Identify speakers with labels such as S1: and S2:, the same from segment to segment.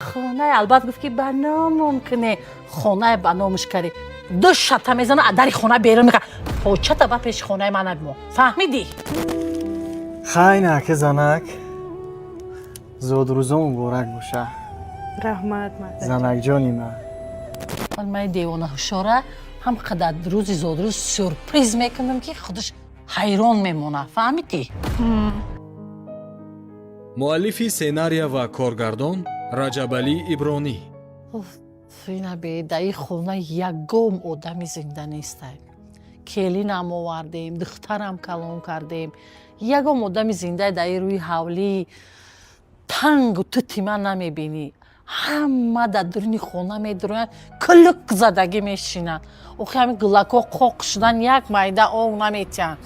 S1: Хонаи албат гуфт, ки ба номам куне. Хонаи ба номаш карӣ, ду шата мезана, а дари хона берун мекар. Почата ба пеши хонаи ман набимо, фаҳмидӣ?
S2: Хай, наки занак, зодрӯзо муборак боша.
S3: Раҳмат, мадад.
S2: Занакҷони ман.
S1: Ман девона ҳушора ҳам қадар рӯзи зодрӯз сюрприз мекунам, ки худаш ҳайрон мемонад, фаҳмидӣ?
S4: Муаллифи сценария ва коргардон Раҷабалӣ Ибронӣ.
S1: Ина бедаи хона ягон одами зинда нестай. Келинам овардем, духтарам калон кардем, ягон одами зинда даи рӯи ҳавлии тангу тути ман намебинӣ. Ҳама дар дуруни хона медуроянд, кулук задагӣ мешинанд. Охи ҳамин гулакҳо қоқ шудан, як майда ов наметиҳанд.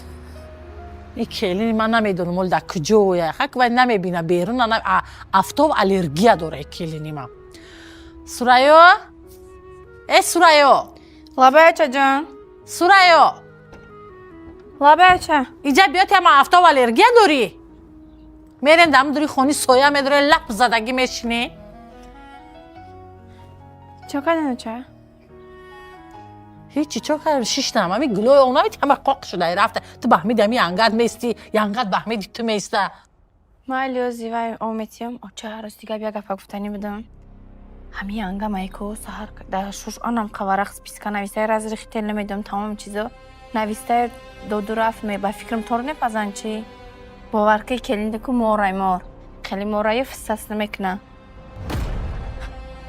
S1: Ин келини ман намедонам, оли дар куҷоя. Хак вай намебина берун, афтоб аллергия дора келини ман. Сурайё, э Сурайё!
S5: Лабай, очаҷон.
S1: Сурайё!
S5: Лабай, оча.
S1: Иҷа биё, тама афтоб аллергия дорӣ. Мерем дар дури хони соя медорӣ, лап задагӣ мешинӣ.
S5: Чо карден, оча?
S1: Ҳечи, чо кардам, шиштам. Ҳами гулои ов намети, ҳама қоқ шуда рафта. Ту баҳмиди ҳами янгат мести, янгат баҳмиди ту места.
S5: Майли, ози вай ометиям. Оча, рости гап, як гапа гуфтанӣ будам. Ҳами янга майко саҳар дар шуш анам қаварақ списка навистай, разрихител намедонам, тамоми чизо навистай доду рафт. Ме ба фикрам тор непазан чи бовар ки келиндаку морай, мор хеле мораю фиссас намекуна.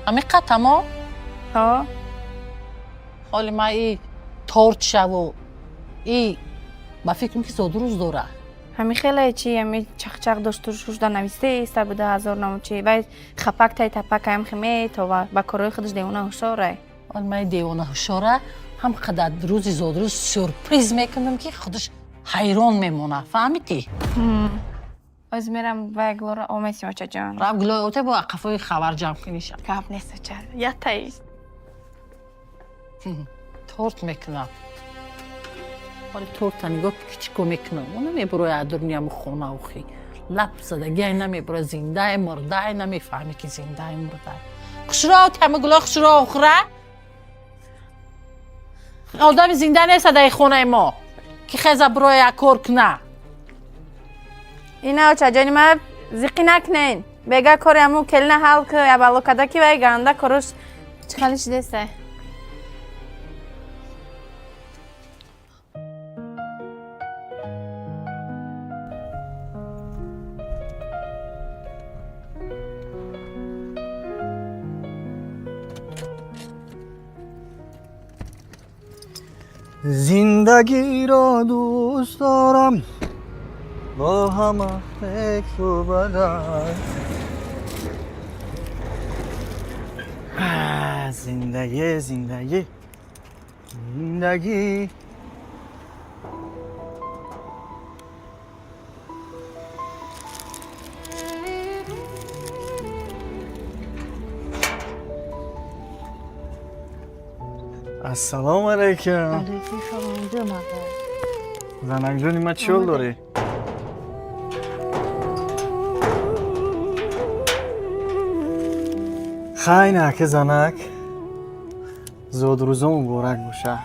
S1: Ҳами қатамо?
S5: Ҳо.
S1: Ҳоли ман и торт шаву и ба фикрам ки зодрӯз дора.
S5: Ҳами хеле чи ҳами чақчақ дошту шушда нависте иста буда ҳазор наму чи вай хапак тай тапак ам хеметова ба корҳои худаш девона ҳушорай.
S1: Ҳоли ман девона ҳушора ҳам қадар рӯзи зодрӯз сюрприз мекунам, ки худаш ҳайрон мемонад, фаҳмидӣ?
S5: Оз мерам вай гулора ометим, очаҷон.
S1: Раб гулои оте, бо қафои хабар ҷамъ куниша.
S5: Гап нест, оча, ятай.
S1: Торт мекунам. Ҳоли торта нигоҳ, кичико мекунам, о намебуроя адурнияму хона. Охи лап задагиай намебуроя, зиндае мурдае намефаҳме, ки зиндае мурдае. Хушро тама гулои хушро охира одами зинда нест даи хонаи мо, ки хеза буроя кор куна.
S5: Ина, очаҷони ман, зиқӣ накунен, бега кори аму келина ҳал ку ябало када ки вай ганда корош чӣ хали шидестай.
S2: Зиндагиро дӯст дорам бо ҳама фикру бадан. Зиндагӣ, зиндагӣ, зиндагӣ. Ассалому алайкум.
S3: Алайкум салом, ҷо мадад.
S2: Занакҷони ман, чӣ ҳол дорӣ? Хай, наки занак, зодрӯзо муборак боша.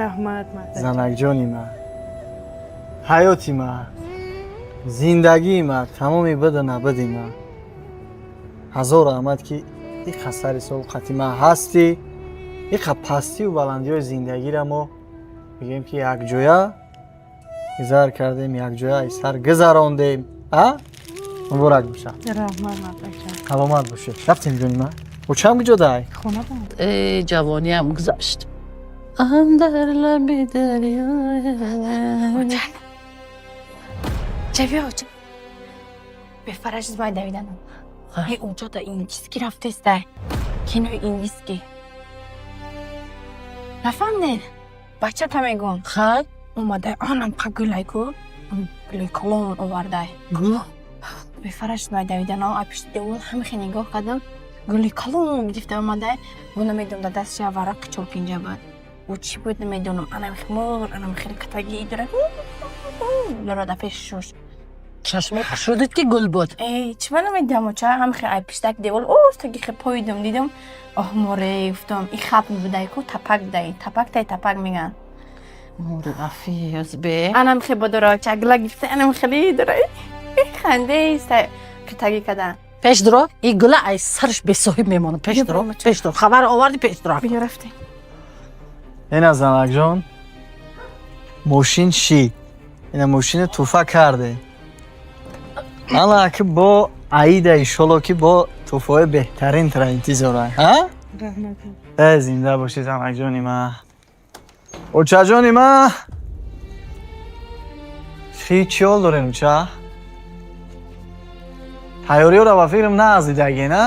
S3: Раҳмат, мадад.
S2: Занакҷони ман, ҳаёти ман, зиндагии ман, тамоми баду набади ман. Ҳазор раҳмат, ки иқа сари сол қати ман ҳастӣ, иқа пастию баландиҳои зиндагиро мо мегӯем, ки якҷоя гузар кардем, якҷоя аз сар гузарондем. А муборак боша.
S3: Раҳмат, мададҷон.
S2: Саломат бошед. Рафтем, ҷони ман. Очам куҷо дай?
S3: Хона банд.
S1: Э, ҷавониам гузашт андар лаби дарё.
S5: Ча, биё, оча, бефараш май давиданам. Э, унҷо да индиски рафтестай, кинои индиски, нафаҳмдед, бачата мегӯм.
S1: Хай.
S5: Омадай, анам қа гулайку, гулои калон овардай.
S1: Гул?
S5: Бефараш май давиданам, а пишти девол ҳамихе нигоҳ кардам, гули калон гирифта омадай. Бо намедонам, да дастша варақи чоркинҷа буд, ӯ чӣ буд, намедонам, анам химор, анам хеле катагӣ дора дора да пеши шуш.
S1: Чашмо шудид ки гул буд.
S5: Эй, чӣ ма намедиҳам, оча? Ҳам хе ай пиштак девол остаги хе поидум, дидам, оҳ, море, гуфтам, и хап будай ку, тапак будай, тапак тай тапак меган.
S1: Море афиз бе.
S5: Анам хе бодора, оча, гила гифта, анам хеле дора. Ханде иста китаги кадан.
S1: Пеш дуро, и гула ай сарш бесоҳиб мемонад. Пеш дуро, пеш дуро. Хабар оварди, пеш дуро.
S5: Биё, рафтем.
S2: Ина, занакҷон, мошин шид, ина мошина туҳфа карде. Ана ки бо аида, иншолло, ки бо туҳфаҳои беҳтарин тра интизора. Ҳа?
S3: Раҳмат.
S2: Э, зинда бошӣ, занакҷони ма, очаҷони ма. Хи, чӣ ҳол дорем, оча? Тайёриёро ба фикрам наазидаге, на?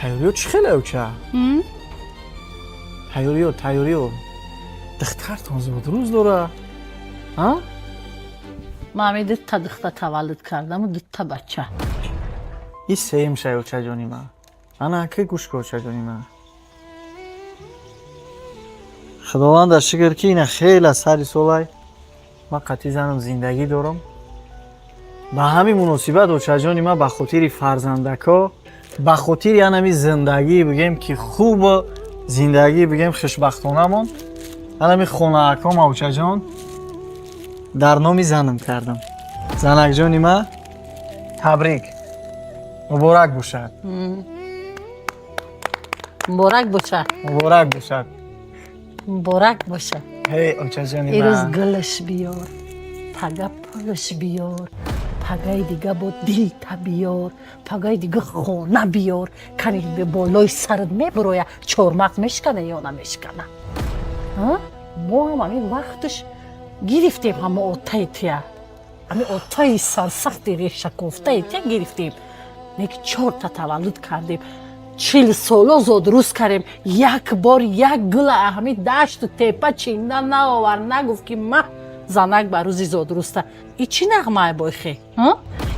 S2: Тайёриё чӣ хеле, оча? Тайёриё, тайёриё, духтартон зодрӯз дора, а?
S1: Ман ҳами дутта духта таваллуд кардаму дутта бача.
S2: И сеюм шай, очаҷони ма. Ана ки гӯш кун, очаҷони ма, худованда шукр, ки ина хеле сари солай ман қатъи занам зиндагӣ дорам. Ба ҳамин муносибат, очаҷони ман, ба хотири фарзандако, ба хотири анами зиндагӣ, бигем ки хуб зиндагӣ, бигем хушбахтонамон, анами хонаакома, очаҷон, дар номи занам кардам. Занакҷони ма, табрик, муборак бошад.
S1: Муборак бошад.
S2: Муборак бошад.
S1: Муборак бошад.
S2: Ҳей, очаҷони
S1: Ирӯз
S2: ман.
S1: Гулаш биёр, пага пулаш биёр, пагаи дига бо дилта биёр, пагаи дига хона биёр. Кани болои сарат мебуроя, чормағз мешкана ё намешкана? А? Мо ҳам ҳамин вақташ гирифтем, ҳама отаи туя, ҳамин отаи сарсахти решакофтаи туя гирифтем. Неки чорта таваллуд кардем, 40 соло зодрӯз кардем, як бор як гула ҳамин дашту тепа чинда наовар, нагуфт ки ма занак ба рӯзи зодрӯзта. И чӣ нағмае бойхе?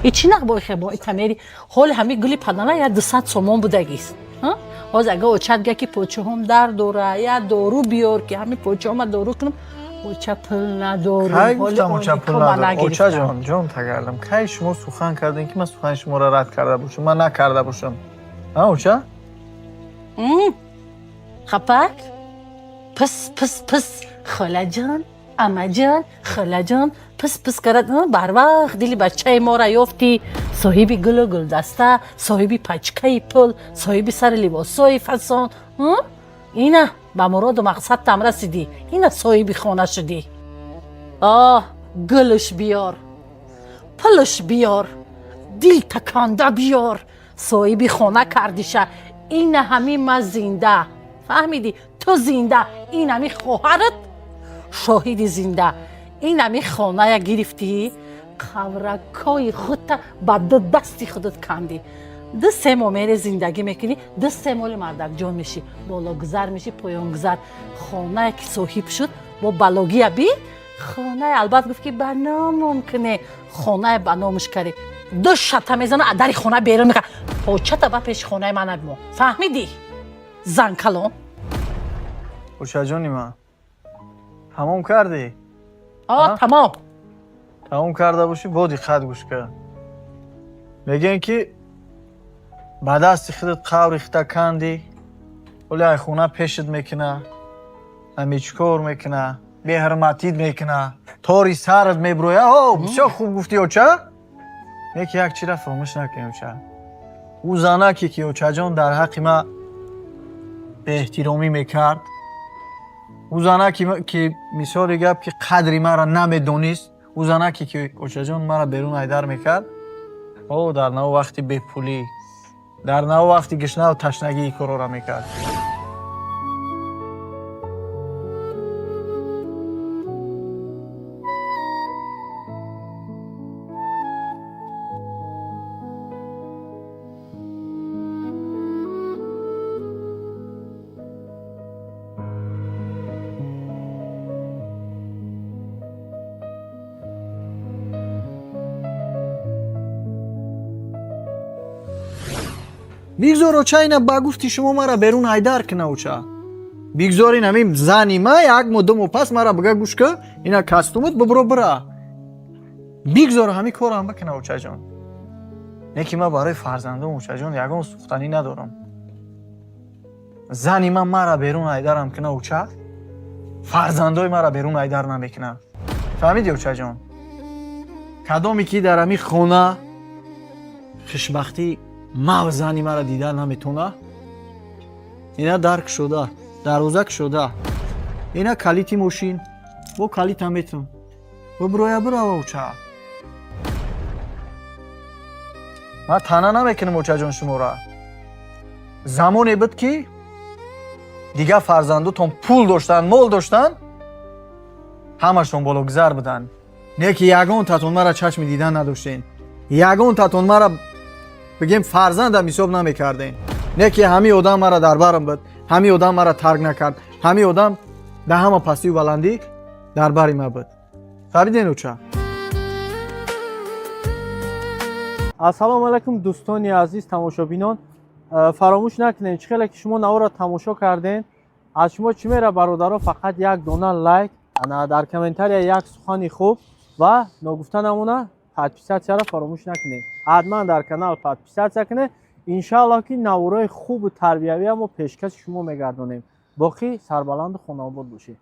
S1: И чӣ нағ бойхе? Бо итамери ҳоли ҳамин гули падана я 200 сомон будагист. Ҳозир агар очат га ки почаҳом дард дора, я дору биёр, ки ҳамин почаҳома дору кунам, оча пул надорум.
S2: Кай гуфтам, оча, пул надорам? Очаҷон, ҷон тагардам, кай шумо сухан кардем, ки ман сухани шуморо рад карда бошам? Ман накарда бошам, а, оча?
S1: Хапак, пис пис пис, холаҷон, амаҷон, холаҷон, пис пис карад. Барвақт дили бачаи моро ёфтӣ, соҳиби гулу гулдаста, соҳиби пачкаи пул, соҳиби сари либосҳои фасон. Ина ба муроду мақсадтам расидӣ, ина соҳиби хона шудӣ. Оҳ, гулш биёр, пулш биёр, дил таконда биёр, соҳиби хона кардиша. Ина ҳамин ма зинда, фаҳмидӣ? Ту зинда, ин ҳами хоҳарат шоҳиди зинда. Ин ҳами хоная гирифтӣ, қавракҳои худта ба ду дасти худат кандӣ. Ду се моҳ мере зиндагӣ мекунӣ, ду се моли мардакҷон мешӣ, бологузар мешӣ, поёнгузар. Хонае ки соҳиб шуд, бо балогия би хонае албат гуфт ки ба номум куне, хонае ба номуш карӣ, ду шата мезана, а дари хона берун мекард. Почата ба пеши хонаи ман набимо, фаҳмидӣ, зан калон?
S2: Очаҷони ман, тамом кардӣ?
S1: О, тамом.
S2: Тамом карда бошӣ, бо диққат гӯш кар. Мегӯем, ки ба дасти худат қаври хита кандӣ. Ҳоли ай хона пешат мекуна, ҳами чӣ кор мекуна, беҳурматит мекуна, тори сарат мебуроя. О, бисёр хуб гуфтӣ, оча. Неки як чира фаромӯш накунӣ, оча: ӯ занаке ки, очаҷон, дар ҳаққи ман беэҳтиромӣ мекард, ӯ занаке ки, мисоли гап, ки қадри маро намедонист, ӯ занаке ки, очаҷон, маро берун айдар мекард, о, дар нав вақти бепулӣ, дар нав вақти гишнаву ташнагӣ ин корҳоро мекард. Бигзор, оча, ина ба гуфти шумо мара берун ҳайдар куна, оча. Бигзорин ҳамин зани ма як моҳ, 2 моҳ пас мара бига: гӯш ка, ина костюмут, бибуро, бира. Бигзор ҳамин корам бикуна, очаҷон. Не ки ман барои фарзандом, очаҷон, ягон сухтанӣ надорам. Зани ман мара берун айдарам куна, оча, фарзандои мара берун айдар намекунад. Фаҳмиди, очаҷон? Кадоме ки дар ҳамин хона хушбахтӣ мав зани мара дида наметона, ина дар кушода, дарвоза кушода, ина калити мошин, бо калита метун бибироя, бирава, оча. Ман тана намекунам, очаҷон, шумора. Замоне буд, ки дигар фарзандотон пул доштанд, мол доштанд, ҳамашон бологузар буданд. Не ки ягонтатон мара чашми дидан надоштен, ягонтатон мара, бигем, фарзандам ҳисоб намекарден. Не ки ҳамин одам мара дар барам буд, ҳамин одам мара тарк накард, ҳамин одам дар ҳама пастию баландӣ дар бари ма буд. Фаҳмиден, оча?
S6: Ассалому алайкум, дӯстони азиз, тамошобинон. Фаромӯш накунед, чӣ хеле ки шумо наворро тамошо кардем, аз шумо чӣ мера, бародаро? Фақат як дона лайк, ана дар комментария як сухани хуб ва ногуфта намона, подписаться ро фаромӯш накунед. Ҳатман дар канал подписаться кунед. Иншааллоҳ, ки наворои хубу тарбиявия мо пешкаши шумо мегардонем. Боқӣ сарбаланду хонаобод бошед.